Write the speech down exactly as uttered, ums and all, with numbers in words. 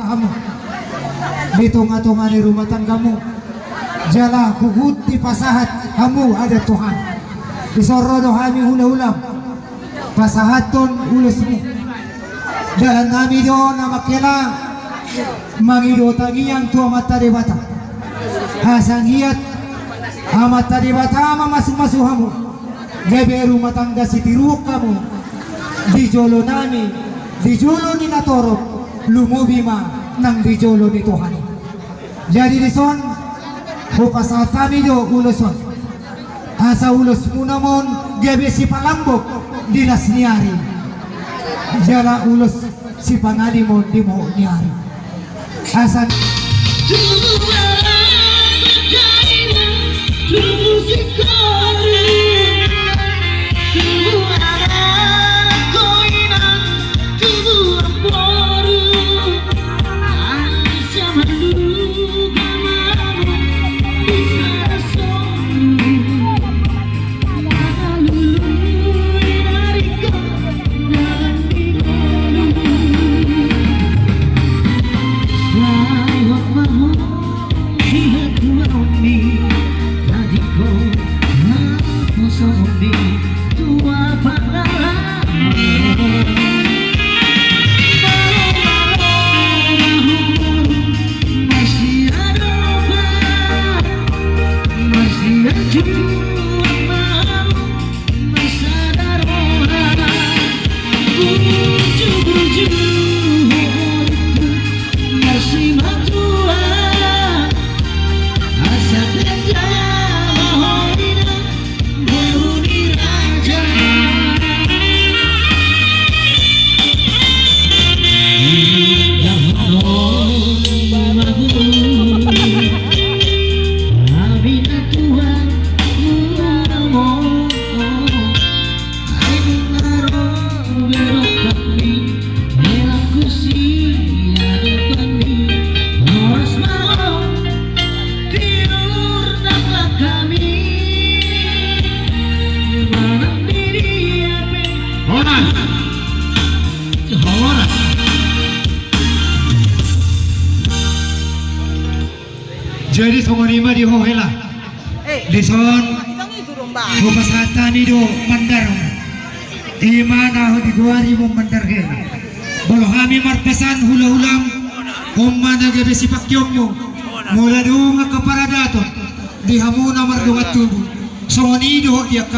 hamu di tonga-tonga ni rumah tanggamu. Jala huhut dipasahat hamu adat Tuhan. Dison ro do hami hula-hulam pasahathon ulosmu. Dalan nami do na mangkela mangido tangiang tu Amanta Debata. Asa anggiat Amanta Debata mamasu-masu hamu. Gabe rumah tangga sitiruon hamu di jolo nami, di jolo ni natorop, lumobi ma nang di jolo ni Tuhan i. Jadi dison hupasahat hami do ulos on. Asa ulosmuna ma on gabe sipalambok di las ni ari. Jala ulos sipangalimon di mohop ni ari. Asa Jadi songon i ma di ho hela. Dison hupasahat hami do mandar. I ma na digoari mandar hela. Molo hami marpesan hula-hulam, on ma na gabe sipangkeonmu. Molo adong angka paradaton di hamu na mardongan tubu, songon i do di angka